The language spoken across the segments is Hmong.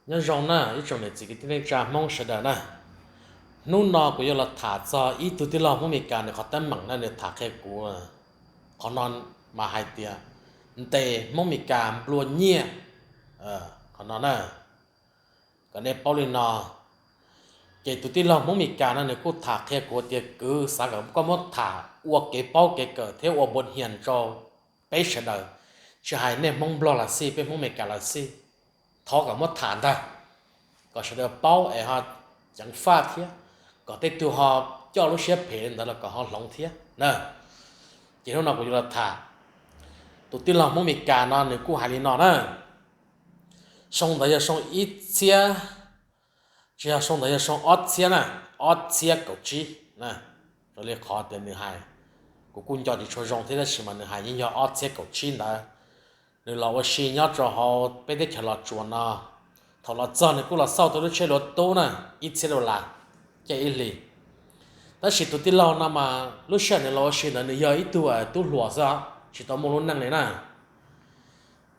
Nyob zoo na ib tsoom niam txiv kwv tij neej tsa Hmoob sawv daws na. Hnub no kuv yuav los tham txog ib tug tij laug Hmoob Meskas nws qhov teeb meem na, nws tham qhia kuv. Qhov no mas hais tias ntes Hmoob Meskas nplua nyiaj, qhov no na, kom nej paub li no. Ces tus tij laug Hmoob Meskas no nws kuj tham qhia kuv tias kwv, xav kom koj muab tham ua kev paub kev kawm thiab ua npua hias rau peb sawv daws, tsis hais nej Hmoob Nplog los xij, peb Hmoob Meskas los xij, thov kom muab tham ntag, kom sawv daws paub es ho ceev faj thiab, kom tej tug ho coj lub siab phem li ntawd los kom ho hloov thiab na. Ces hnub no kuv yuav los tham. Tus tij laug Hmoob Meskas no nws kuj hais li no na. Xyoo ntawd yog xyoo ib txhiab, tsis yog, xyoo ntawd yog xyoo ob txhiab na, ob txhiab kaum tsib na. Raws li qhov tias nws hais, kuv kuj nco tsis tshua zoo thiab, tab sis mas nws hais yeej yog ob txhiab kaum tsib ntawd. Nws los ua si nyob rau hauv peb teb chaws Los Tsuas no. Thaum los txog nws kuj los xauj tau lub tsheb luav tub na, ib txhiab dollar caij ib hlis. Tab sis tus tij laug no mas lub sij hawm nws los ua si ntawd nws yog ib tug tub hluas xwb, tsis tau muaj lub neej li na.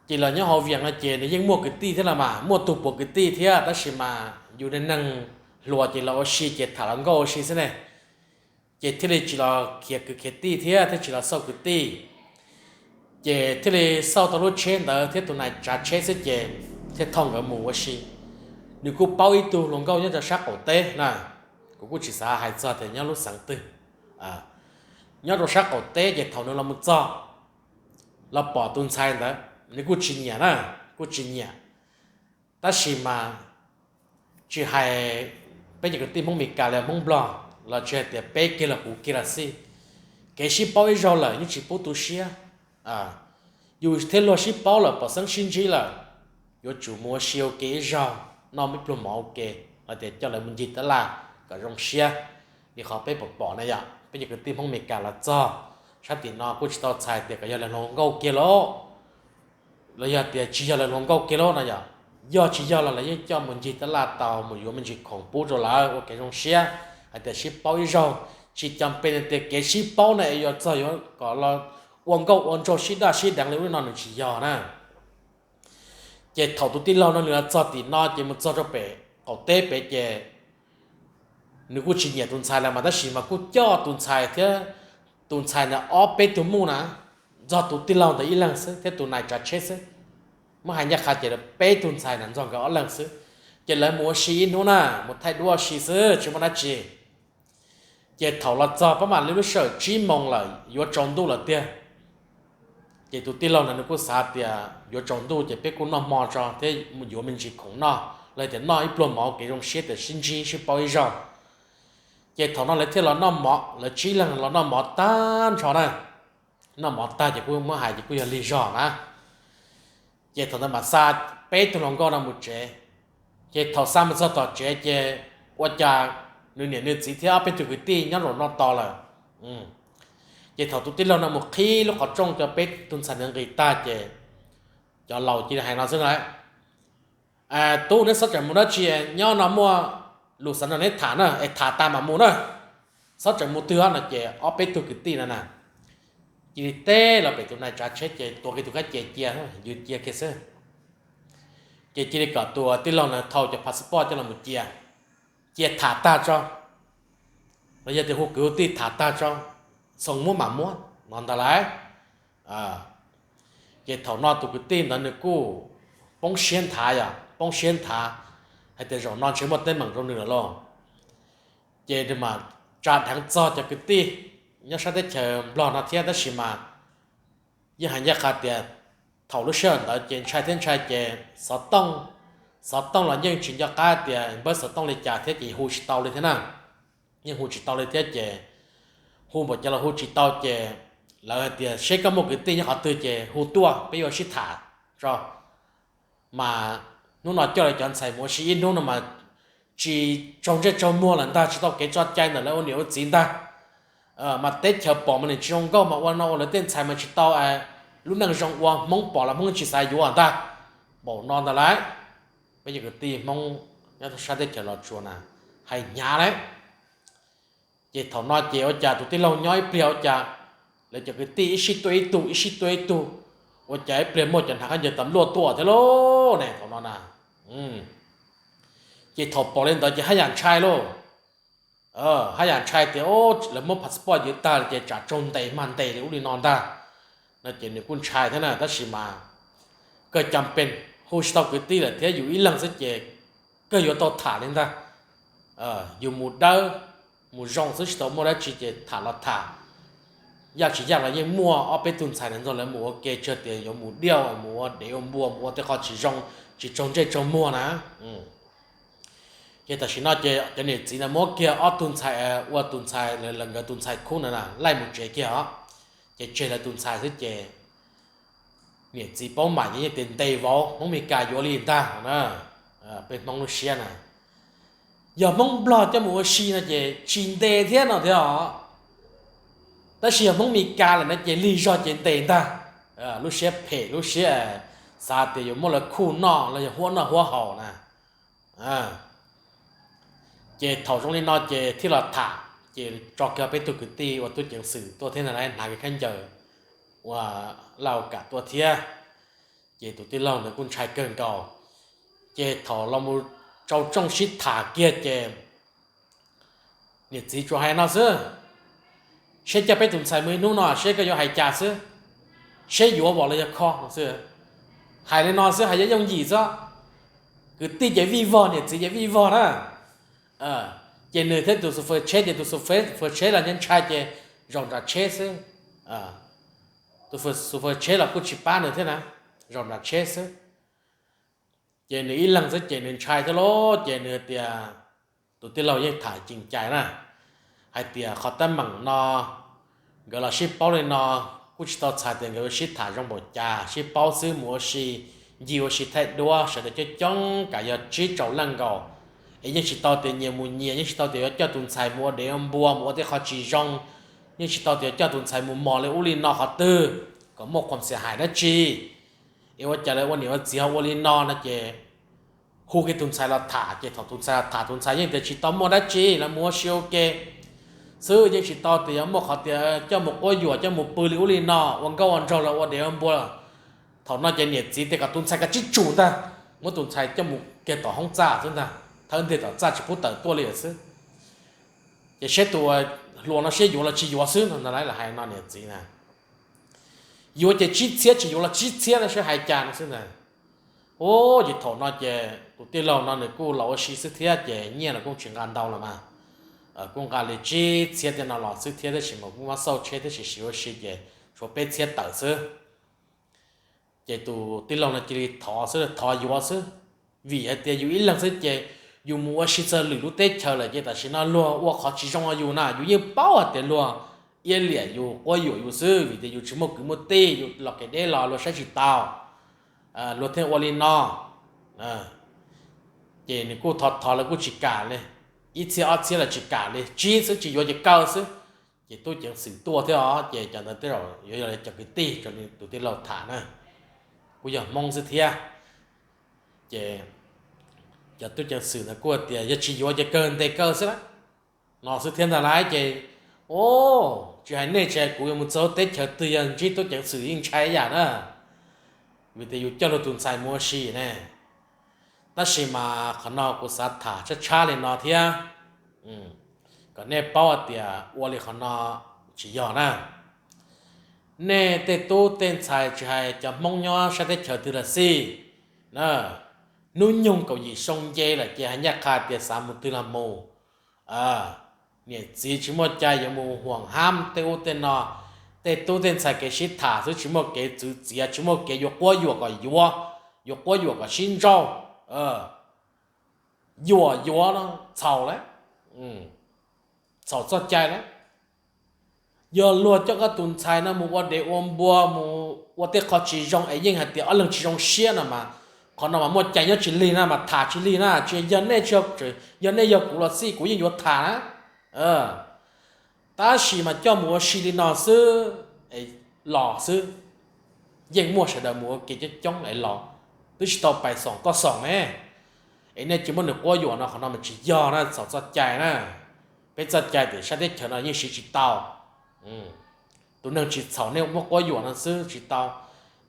Ces los nyob hauv Vias no ces nws yeej muaj kwv tij thiab los mas, muaj tug puas kwv tij thiab, tab sis mas yus niag neeg hluas ces los ua si ces tham hluas nkauj ua si xwb ne. Ces thiaj li tsis los khiav kwv khiav tij thiab thiaj tsis los xauj kwv tij. Ces thiaj li xauj tau lub tsheb ntawd thiab tus nais tsav tsheb xwb ces thiaj thauj nkawd mus ua si. Nws kuj paub ib tug hluas nkauj nyob rau sab qaum teb na, kuv kuj tsis xav hais txog tias nyob lub xeev twg. Nyob rau sab qaum teb ces thaum nws los mus txog, los pom tus ntxhais ntawd, nws kuj tsis nyiam na, kuj tsis nyiam. Tab sis mas tsis hais peb cov kwv tij Hmoob Meskas los Hmoob Nplog los tsis hais tias peb kiag los kuv kiag los xij, kev sib paub ib zaug lawm yeej tsis pub tu siab. Yus thiab luag sib paub lawm pom xeeb sib ntsib lawm, yuav tsum mus ua si ua ke ib zaug, noj ib pluag mov ua ke, los tias coj lawv mus ncig tab laj kom zoo siab. Li qhov peb pom pom na yom, peb cov kwv tij Hmoob Meskas los txog sab tim no kuj tsis tau txhais tias kom yog lawv hluas nkauj kiag lauj, los yog tias tsis yog lawv hluas nkauj kiag lauj no yom. Yog tsis yog los lawv yeej coj mus ncig tab laj tau, mus yuav me ntsis khoom pub rau lawv ua kev zoo siab, hais tias sib paub ib zaug. Tsis cas peb tias kev sib paub na es yuav txog yuav kom los ua nkauj ua nraug sib daj sib deev li ub li no nws tsis yog na. Ces thaum tus tij laug no nws los txog tim no ces mus txog rau pem qaum teb pem ces nws kuj tsis nyiam tus ntxhais lawm mas, tab sis mas kuj coj tus ntxhais thiab tus ntxhais ntawd ob peb tug muj na, nrog tus tij laug ntawd ib leeg xwb thiab tus nais tsav tsheb xwb. Muab hais ncaj qha ces peb tug ntxhais ntawd nrog nkawd ob leeg xwb. Ces lawv mus ua si ib hnub na, mus thaij duab ua si xwb tsis muaj dab tsi. Ces thaum los txog pab mam li lub sij hawm tsib moos lawm yuav tsaus ntuj lawm tiag. Ces tus tij laug ntawd nws kuj xav tias yuav tsaus ntuj ces peb kuj noj hmo tso thiab yuav me ntsis khoom noj, los tias noj ib pluag mov kev zoo siab tias sib ntsib sib paub ib zaug. Ces thaum no lawv thiaj los noj mov, lawv tsib leeg los noj mov tag nrho na. Noj mov tag ces kuj muab hais ces kuj yog lig zog na. Ces thaum ntawd mam xa peb tug hluas nkauj no mus tsev. Ces thaum xa mus txog tom tsev ces ua cas nws niam nws txiv thiab ob peb tug kwv tij nyob zaum no tos lawm. Ces thaum tus tij laug no mus qhib lub qhov rooj cov peb tug ntxhais ntawd nqis tag ces cov laus cia li hais no xwb na, tub, neb txhob tseem mus dab tsi, nyob no muaj lus xav nrog neb tham na, es tham tas mam mus na, txhob tseem mus twg no. Ces ob peb tug kwv tij no na cia li teb los pem tus nais tsav tsheb ces tuav kiag tus kab ces cia, yws cia kiag xwb. Ces cia li kom tus tij laug na thau cov passport coj los cia, cia tham tag tso, los yog tias hu kwv hu tij tham tag tso, txhob muab mam muab no ntag lauj. Ces thaum no tus kwv tij ntawd nws kuj poob siab nthav, yog poob siab nthav hais tias zaum no ntshe muaj teeb meem rau nws lawm lauj. Ces nws mam tsa dheev txog cov kwv tij nyob sab teb chaws Nplog no thiab, tab sis mas yeej hais ncaj qha tias thaum lub sij hawm ntawd ces ntshai thiab ntshai ces xov tooj, xov tooj los yeej tsis nco qab tias npawb xov tooj li cas thiab ces hu tsis tau li thiab na. Yeej hu tsis tau li thiab ces hu npaum cas los hu tsis tau ces lawv hais tias seb koj muaj kwv tij nyob qhov twg ces hu tuaj peb yuav sib tham tso. Mas hnub no coj lawv cov ntxhais mus ua si ib hnub no mas tsis tsaug ntsej tsaug muag lawm ntag, tsis tau kev tso cai ntawm lawv ua niam ua txiv ntag. Mas teb chaws pom mas nws tsis zoo nkauj mas ua no ua lawv tej ntxhais mas tsis tau lub neej zoo ua, Hmoob pom los Hmoob tsis xav yuav ntag. Npaum no ntag lauj. Peb cov kwv tij Hmoob nyob sab teb chaws Los Tsuas na hais hnyav lauj. Ces thaum no ces ua cas tus tij laug nyob ib pliag ua cas lawv cov kwv tij ib sij tuaj ib tug ib sij tuaj ib tug, ua cas ib pliag muaj cov hnav khaub ncaws tas luaj tuaj thiab lauj ne thaum no na. Ces thaum pom li ntawd ces haj yam ntshai lauj. Haj yam ntshai tias lawv muab passport ywv tag ces tsam raug ntes mag ntes li ub li no ntag. No ces nws kuj ntshai thiab na, tab sis mas kawg cas pes hu tsis tau kwv tij lawm thiab, yus ib leeg xwb ces kawg yuav tau tham li ntag. Yus mus dawb mus zoo xwb tsis tau muaj dab tsi ces tham los tham, yaj tsis yaj los yeej muaj ob peb tug ntxhais ntawd nrog lawv mus ua ke, tsuas tias yuav mus diaj mus ua dev ua npua mus ua tej qho tsis zoo, tsis tsaug ntsej tsaug muag na. Ces tam sim no ces cov niam txiv ntawd muab kiag ob tug ntxhais, ua tus ntxhais lawv nkawd tus ntxhais khub ntawd na laij mus tsev kiag os. Ces tseg lawv tus ntxhais xwb ces niam txiv paub mam ces yeej tias ntes vauv, Hmoob Mes Kas yuav li ntag na. Peb Hmoob lub siab na, yog Hmoob Nplog coj mus ua si no ces tsis ntes thiab no thiab os. Tab sis yog Hmoob Mes Kas lawm no ces lig zog ces ntes ntag. Lub siab phem, lub siab xav tias yuav muab lawv khuj noj los yog huab noj huab haus na. Ces thaum zoo li no ces thiaj los tham, ces tso kiag peb tug kwv tij ua tub ceev xwm tuaj thiab ntag, hnav kiag khaub ncaws ua laj ua kam tuaj thiab. Ces tus tij laug ntawd kuj ntshai kawg nkaus. Ces thaum los mus tau tsooj sib tham kiag ces niam txiv tsuas hais no xwb, seb coj peb tus ntxhais mus ib hnub no seb koj yuav hais cas xwb, seb yuav vom los yog kho no xwb. Hais li no xwb hais yooj yooj yim xwb. Kwv tij ces vij vog, niam txiv ces vij vog na. Ces nws thiab tus xu fawm tsheb ces tus xu fawm tsheb los ntshai ntshai ces zaum nram tsheb xwb. Tus xu fawm tsheb los kuj tsis pab nws thiab na, zaum nram tsheb xwb. Ces nws ib leeg xwb ces nws ntshai thiab lauj, ces nws tias, tus tij laug yeej tham ceev cai na, hais tias qhov teeb meem no nkawd los sib paub li no, kuj tsis tau txhais tias nkawd sib tham zoo npaum cas, sib paub xwb mus ua si, ncig ua si thaij duab sawv daws coob coob kam yog tsib rau leej nkaus, es yeej tsis tau tias nyias mus nyias, yeej tsis tau tias yuav coj tus ntxhais mus ua dev ua npua mus ua tej qho tsis zoo, yeej tsis tau tias yuav coj tus ntxhais mus mos li ub li no qhov twg kom muaj khuam xiam hais dab tsi. Es ua cas lawv ua niam ua txiv ho ua li no no ces hu kiag tus ntxhais los tham, ces thaum tus ntxhais los tham tus ntxhais yeej tias tsis tau muaj dab tsi, lawv mus ua si ua ke xwb, yeej tsis tau tias yuav muaj qhov tias coj mus quab yuam coj mus pw li ub li no ua nkauj ua nraug los ua dev ua npua. Thaum no ces niam txiv tias kom tus ntxhais kav tsij tsum ntag, muab tus ntxhais coj mus kiag tom hoob txaj xwb ntag, thawb nteg tom txaj tsis pub tawm tuaj li lawm xwb. Ces seb tus hluas no seb yuav los tsis yuav xwb no ntag, lawv hais no niam txiv na. Yuav ces tsib txhiab, tsis yuav los tsib txhiab na, seb hais cas no xwb ntag. Ub, ces thaum no ces tus tij laug no nws kuj los ua si xwb thiab ces nyiaj los kuj tsis nqa ntau los mas, kuj nqa li tsib txhiab tej no los xwb thiab, tab sis mas kuj muab xauj tsheb thiab sis siv ua si ces tshuav peb txhiab tawm xwb. Ces tus tij laug no cia li thov xwb, thov yuav xwb, vim hais tias yus ib leeg xwb ces yus mus ua si txog lwm lub teb chaws lawm ces tam sim no luag ua qhov tsis zoo rau yus na yus yeej paub hais tias luag iab liam yus quab yuam yus xwb, vim tias yus tsis muaj kwv muaj tij, yus los kev deb los luag saib tsis taus, luag thiaj ua li no. Ces nws kuj thov thov lawv kuj tsis kam li, ib txhiab ob txhiab los tsis kam li, tsib xwb, tsis yuav ces kaw xwb. Ces tub ceev xwm tuaj thiab os, ces cov ntawd tej zaum yuav yog cov kwv tij raws li tus tij laug tham na, kuj yog Hmoob xwb thiab. Ces cov tub ceev xwm ntawd kuj tias yog tsis yuav ces kawg ntes kaw xwb lauj, no xwb thiab ntag lauj. Ces, o, tsis hais nej tsis hais kuv yuav mus txog teb chaws twg yog ntsib tub ceev xwm yeej ntshai ib yam na, vim tias yus coj luag tus ntxhais mus ua si ne. Tab sis mas qhov no kuv xav tham tshab tshab li no thiab, kom nej paub hais tias ua li qhov no tsis yog na. Nej tej tub tej ntxhais tsis hais cov Hmoob nyob sab teb chaws twg los xij, hnub nyoog kaum yim xyoo nce lawm ces hais ncaj qha tias xav mus twg los mus. Niam txiv tsis muaj cai yuav mus huam hab tej ub tej no, tej tub tej ntxhais kev sib tham xwb tsis muaj kev txwv txiav, tsis muaj kev yuav quab yuam kom yuav, yuav quab yuam kom sib ntsauj. Yuam yuav no txhaum lawm, txhaum txoj cai lawm. Yog luag coj koj tus ntxhais no mus ua dev ua npua mus ua tej qho tsis zoo es yeej hais tias ob leeg tsis zoo siab no mas, qhov no mas muaj cai nyob tsis lig na mas tham tsis lig na, tsis yog nej, yog nej yog kuv los xij kuv yeej yuav tham na. Tab sis mas coj mus ua si li no xwb, los xwb, yeej muaj sawv daws mus ua ke coob coob es los, twb tsis tau pais xoom toj xoom ne. Es nej cia muab nws quab yuam no qhov no mas tsis yog na, txhaum txoj cai na. Peb txoj cai tim sab teb chaws no yeej siv tsis tau. Tus neeg tsis txhaum nej muab quab yuam no xwb tsis tau.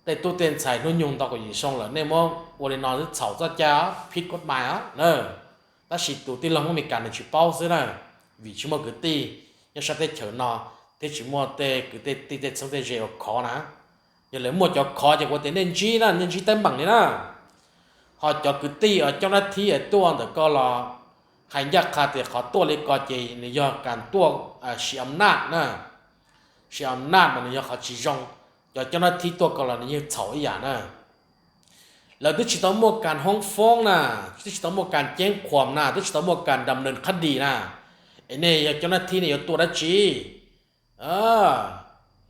Tej tub tej ntxhais hnub nyoog ntau kaum yim xyoo lawm nej muab ua li no xwb txhaum txoj cai os, phib koj mais os na. Tab sis tus tij laug Hmoob Amelikas nws tsis paub xwb na, vim tsis muaj kwv tij nyob sab teb chaws no, thiab tsis muaj tej kwv tij tej txheeb tej ze uas khov na. Yog lawv muaj cov khov ces kuv tias nej ntsib na, nej ntsib teeb meem li na. Ho cov kwv tij coj nab thib tuaj ntawm ko los hais ncaj qha tias qhov tuaj li ko ces nws yog kas tuaj siv am naj na, siv am naj mas nws yog qhov tsis zoo. Cov coj nab thib tuaj ko los nws yeej txhaum ib yam na. Lawv twb tsis tau muaj kas hoob foob na, twb tsis tau muaj kas ceeb khuam na, twb tsis tau muaj kas dam nees qhab dis na, es nej yog coj nab thib nej yuav tuaj dab tsi?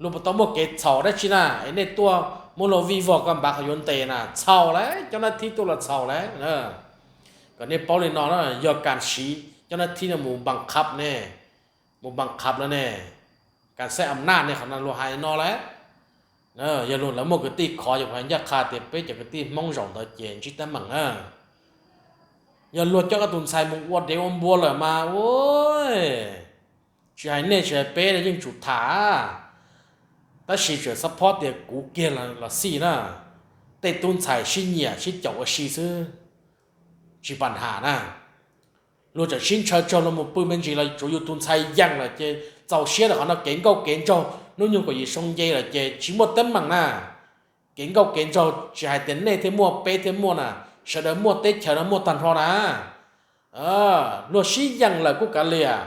Luag puas tau muaj kev txhaum dab tsi na, es nej tuaj muab luag vij vog koj npav qhov yuav ntes na, txhaum lawm, coj nab thib tuaj los txhaum lawm. Kom nej paub li no na, yog kas siv coj nab thib no mus npas qhab ne, mus npas qhab lawm ne, kas xaib am naj ne, qhov no luag hais no lawm. Yog luag lawv muaj kwv tij khov, yog kuv hais ncaj qha tias peb cov kwv tij Hmoob zaum ntawd ces ntsib teeb meem na. Yog luag coj koj tus ntxhais mus ua dev ua npua lawm mas ua, tsis hais nej tsis hais peb yeej tsum tham, tab sis tseem xab phob tias kuv kiag los xij na, tej tub ntxhais sib nyiam sib caum ua si xwb, tsis pas nham na. Luag tseem sib ntshaw tsaug luag mus pw me ntsis los tsuav yus tus ntxhais yees lawm ces txaus siab lawm, qhov no kev nkauj kev nraug hnub nyoog kaum yim xyoo nce lawm ces tsis muaj teeb meem na. Kev nkauj kev nraug tsis hais tias nej thiaj muaj peb thiaj muaj na, sawv daws muaj teb chaws no muaj tag nrho na. Luag sib yees lawm kuj kav liam,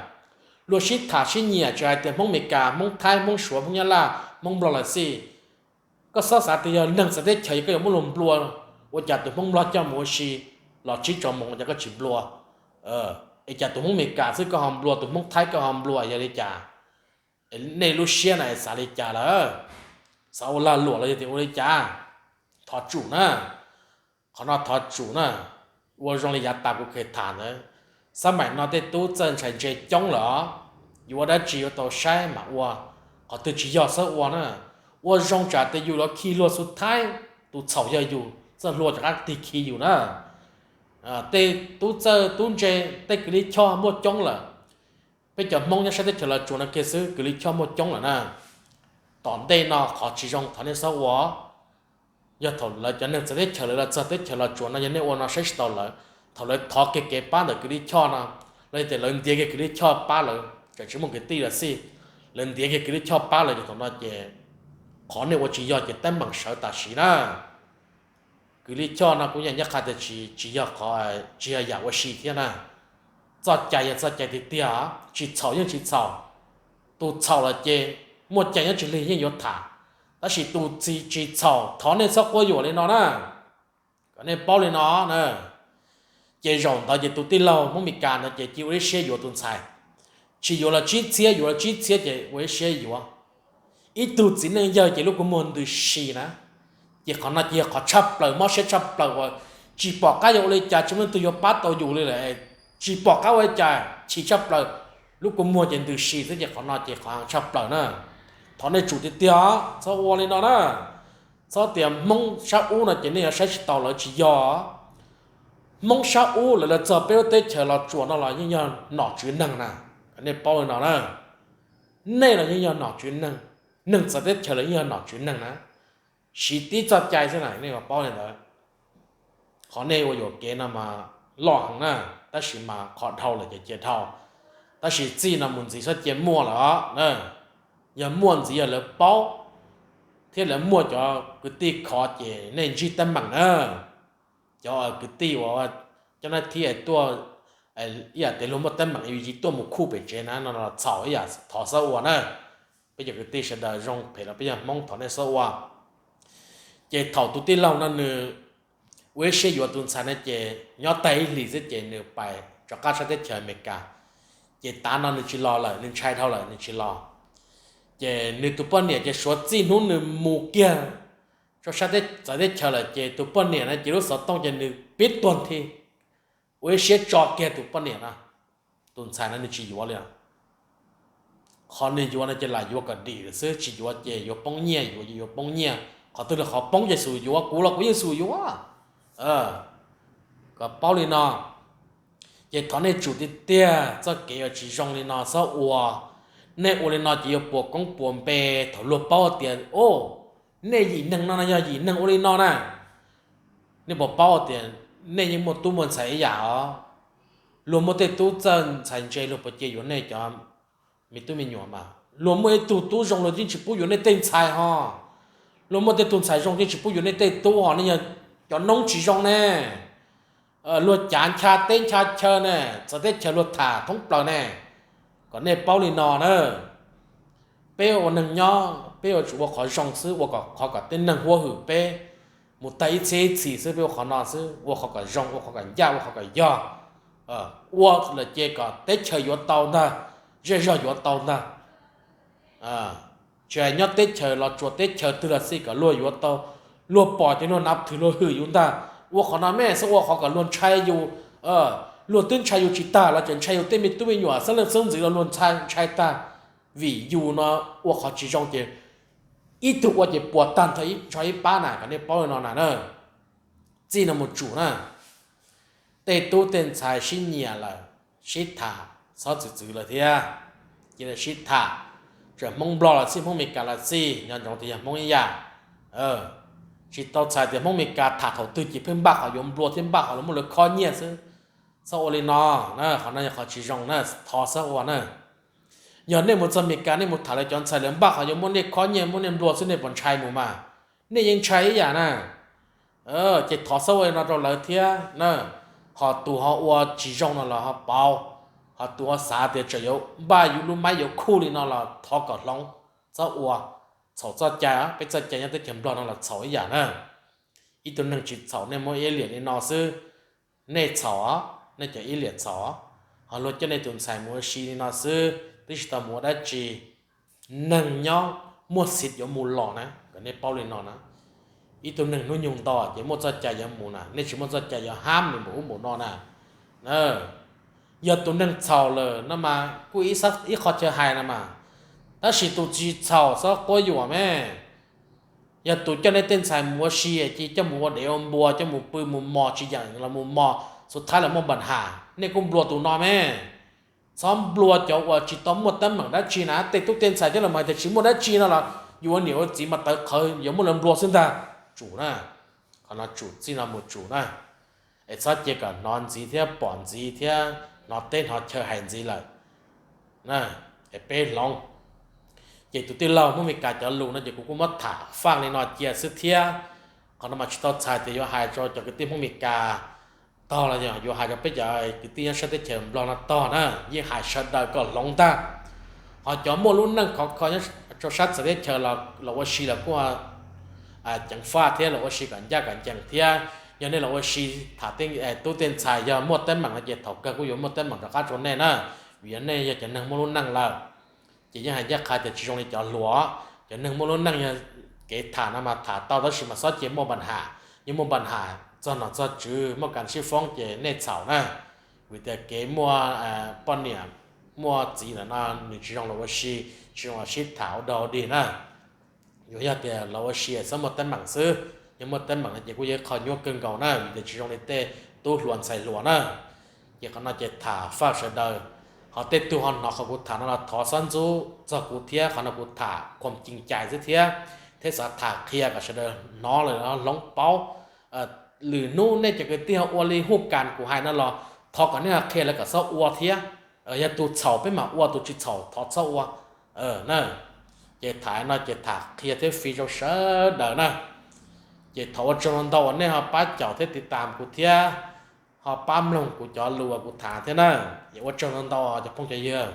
luag sib tham sib nyiam tsis hais tias Hmoob Amelikas, Hmoob Thaib, Hmoob Suav, Hmoob Nyab Laj, Hmoob Nplog los xij. Koj xob xav tias yog neeg txawv teb chaws yog koj yuav muab luag nplua, ua cas tus Hmoob Nplog coj mus ua si los tsib rau moos ua cas koj tsis nplua? Es cas tus Hmoob Amelikas xwb koj ho nplua, tus Hmoob Thaib koj ho nplua, yog li cas? Nej lub siab na xav li cas lawm? Xav ua lag luam los yog tias ua li cas? Thov tsum na, qhov no thov tsum na. Ua zoo li yav tas kuv kheev tham ntawd, xab maim no tej tub txawj ntshai ntse coob lawm, yuav ua dab tsi yuav tau saib mam ua, qhov twg tsis yog txhob ua na. Ua zoo tsam tias yus yuav khi luag xu thaib, tus txhaum yog yus, txawj hlua rov qab tig khi yus na. Tej tub txawj tub ntse, tej kwv lij choj muaj coob lawm. Peb cov Hmoob nyob sab teb chaws Los Tsuas no kiag xwb kwv lij choj muaj coob lawm na. Tom ntej no qhov tsis zoo thov nej txhob ua. Yog thaum lawv cov neeg txawv teb chaws lawv los txog teb chaws Los Tsuas no yog nej ua no saib tsis taus lawv, thaum lawv thov kiag kev pab ntawm kwv lij choj no, los yog tias lawv ntiav kiag kwv lij choj pab lawv, tseem tsis muaj kwv tij los xij, lawv ntiav kiag kwv lij choj pab lawv ces thaum no ces qhov nej ua tsis yog ces teeb meem sawv tam sim na. Kwv lij choj no kuv yeej ncaj qha tias tsis yog qhov, tsis yog yam ua si thiab na. Txoj cai yog txoj cai tiag tiag, tsis txhaum yeej tsis txhaum. Tus txhaum los ces muaj cai nyob tsis lig yeej yuav tham, tab sis tus tsis txhaum thov nej txhob quab yuam li no na. Kom nej paub li no na. Ces zaum ntawd ces tus tij laug Hmoob Mes Kas ntawd ces cia ua ib siab yuav tus ntxhais, tsis yuav los tsib txhiab, yuav los tsib txhiab ces ua ib siab yuav. Ib tug txiv neej yawg ces lub kua muag ntws si na, ces qhov no ces yog qhov tshaj plaws mob siab tshaj plaws uas tsis pom qab yuav ua li cas, tsis muaj leej twg yuav pab tau yus li lawm, tsis pom qab ua li cas, chim tshaj plaws, lub kua muag ces ntws si xwb ces qhov no ces qhov heev tshaj plaws na. Thov nej tsum tiag tiag, txhob ua li no na. Txhob tias Hmoob sab ub no ces nej yuav saib tsis taus lawv, tsis yog. Hmoob sab ub lawv los txog peb lub teb chaws Los Tsuas no los yeej yog nom tswv neeg na. Nej paub li no na, nej los yeej yog nom tswv neeg, neeg txawv teb chaws los yeej yog nom tswv neeg na. Siv tib txoj cai xwb na, nej paub li ntawd. Qhov nej ua yuam kev no mas loj heev na, tab sis mas qhov dhau lawm ces cia dhau, tab sis txij no mus ntxiv txhob cia muaj lawm os. Yog muaj ntxiv yog lawv paub thiab lawv muaj cov kwv tij khov ces nej ntsib teeb meem na. Cov kwv tij uas cov nab thib tuaj, ib yam tias luag muaj teeb meem yus tuaj mus khuj pem tsev na no los txhaum ib yam, thov txhob ua na. Peb cov kwv tij sawv daws zoo phem los peb yog Hmoob thov nej txhob ua. Ces thaum tus tij laug no nws ua ib siab yuav tus ntxhais no ces nyob tag ib hlis xwb ces nws pais rov qab sab teb chaws Amelikas. Ces tav no nws tsis los lawm, nws ntshai dhau lawm nws tsis los. Ces nws tus poj niam ces suav txij hnub nws mus kiag rau sab teb, txawv teb chaws lawm ces tus poj niam no ces lub xov tooj ces nws pib tuag nthi, ua ib siab tso kiag tus poj niam no. Tus ntxhais no nws tsis yuav li. Qhov nws yuav no ces lam yuav kom dim lawm xwb, tsis yuav ces yuav poob nyiaj, yuav ces yuav poob nyiaj. Qhov twg los qhov poob ces xum yuav, kuv los kuv yeej xum yuav. Kom paub li no. Ces thov nej tsum tiag tiag, txoj kev uas tsis zoo li no txhob ua. Nej ua li no ces yuav puas koob puas npe, thaum luag paub tias o, nej yim neeg no no yog yim neeg ua li no na. Nej puas paub tias nej yeej muaj tub muaj ntxhais ib yam os? Luag muaj tej tub txawj ntxhais ntse luag puas cia yuav nej cov me tub me nyuam mas? Luag muaj ib tug tub zoo luag yeej tsis pub yuav nej tej ntxhais ho. Luag muaj tej tug ntxhais zoo yeej tsis pub yuav nej tej tub ho, nej yog cov noob tsis zoo ne. Luag cav ncha teb ncha chaw ne, txawv teb chaws luag tham thoob plaws ne. Kom nej paub li no na, peb ua neeg nyob peb yuav tsum ua qhov zoo xwb, ua kom qhov kom tej neeg huab hwm peb mus tag ib txhiab ib txhis xwb, peb ua qhov no xwb, ua qhov kom zoo, ua qhov kom ncaj, ua qhov kom yog, ua lawm ces kom teb chaws yuav tau ntag, zej zog yuav tau ntag. Tsis hais nyob teb chaws los tsuas teb chaws twg los xij kom luag yuav tau, luag pom ces luag nav thwm luag hwm yus ntag. Ua qhov no me xwb, ua qhov kom luag ntshai yus. Luag twb ntshai yus tsis tag los tseem ntshai yus tej me tub me nyuam xeeb leej xeeb ntxwv los luag ntshai tag, vim yus no ua qhov tsis zoo ces ib tug ua ces puas tag nrho ib pab na, kom nej paub li no na. Txij no mus tsum na, tej tub tej ntxhais sib nyiam lawm, sib tham, txhob txwv txwv lawm thiab. Cia li sib tham, txawm Hmoob Nplog los xij, Hmoob Meskas los xij, nco ntsoov tias yog Hmoob ib yam. Tsis tau txhais tias Hmoob Meskas tham thaum twg ces pheej npaj qhov yuav nplua thiab npaj qhov yuav muab lawv khob nyiaj xwb. Txhob ua li no na, qhov no yog qhov tsis zoo na, thov txhob ua na. Yog nej mus txog Meskas nej mus tham lawv cov ntxhais lawv npaj qhov yuav muab nej khob nyiaj muab nej nplua xwb nej puas ntshai mus mas? Nej yeej ntshai ib yam na. Ces thov txhob ua li no rau lawv thiab na. Ho tus ho ua tsis zoo no los ho pauv, ho tus ho xav tias tseem yuav npaj yus lub maib yuav khuj li no los thov kom hloov, txhob ua. Txhaum txoj cai, peb txoj cai nyob teb chaws Nplog no los txhaum ib yam na. Ib tug neeg tsis txhaum, nej muab iab liam li no xwb, nej txhaum, nej cov iab liam txhaum. Ho luag coj nej tus ntxhais mus ua si li no xwb twb tsis tau mus ua dab tsi. Neeg nyob muaj xiv yuav mus los na, kom nej paub li no na. Ib tug neeg hnub nyoog nto ces muaj txoj cai yuav mus na, nej tsis muaj txoj cai yuav hab nws npaum ub npaum no na. Yog tus neeg txhaum lawm no mas kuj ib qho chaw hais no mas, tab sis tus tsis txhaum txhob quab yuam me. Yog tus coj nej tej ntxhais mus ua si ces coj mus ua dev ua npua, coj mus pw mus mos tsis yeem los mus mos, xus thaib los muaj npam has, nej kuj nplua tus no me. Txhob nplua cov uas tsis tau muaj teeb meem dab tsi na, tej tub tej ntxhais coj los mas tias tsis muaj dab tsi no los yus ua niam ua txiv mas tawv qhawv yuav muab lawv nplua xwb ntag. Tsum na, qhov no tsum, txij no mus tsum na. Es txhob cia kom hnov ntxiv thiab pom ntxiv thiab hnov teb hnov chaw hais ntxiv lawm. Es peb hloov. Ces tus tij laug Hmoob Meskas cov lus no ces kuv kuj muab tham faj li no cia xwb thiab. Qhov no mas tsis tau txhais tias yuav hais rau cov kwv tij Hmoob Meskas tog los yog yuav hais rau peb cov kwv tij nyob sab teb chaws Nplog no tog na, yeej hais sawv daws kom hloov ntag. Ho cov muaj lub neej khov kho nyob rau sab txawv teb chaws los ua si los kuj ceev faj thiab, los ua si kom ncaj kom ncees thiab. Yog nej los ua si tham tej tub tej ntxhais yog muaj teeb meem no ces thaum kawg kuj yuav muaj teeb meem rov qab rau nej na, vim yog nej yog cov neeg muaj lub neej lawm. Ces yeej hais ncaj qha tias tsis zoo li cov hluas, cov neeg muaj lub neej yog kev tham no mas tham tau tab sis mas txhob cia muaj npam has, yog muaj npam has txog nom txog tswv muaj kas sib foob ces nej txhaum na. Vim tias kev muaj poj niam muaj txiv lawm no nws tsis zoo los ua si, tsis zoo los sib tham ua dog ua dig na. Yuav yog tias los ua si txhob muaj teeb meem xwb, yog muaj teeb meem no ces kuj yog ib qho nyuaj kawg nkaus na, vim tias tsis zoo li tej tub hluas ntxhais hluas na. Ces qhov no ces tham faj sawv daws, ho tej tug ho hnov qhov kuv tham no los thov xob ntxub txog kuv thiab, qhov no kuv tham khoom cim cais xwb thiab, thiab xav tham qhia kom sawv daws hnov lawm hloov paub. Lwm hnub nej cov kwv tij ho ua li Huj Kas kuv hais no los thov kom nej ho qhia lawv kom txhob ua thiab. Yog tus txhaum peb mam ua, tus tsis txhaum thov txhob ua na. Ces tham no ces tham qhia thiab fi rau sawv daws na. Ces thov ua tsaug ntau uas nej ho pab caum thiab tiv tam kuv thiab, ho pab mloog kuv cov lus uas kuv tham thiab na. Ces ua tsaug ntau ntau cov phooj cov ywg.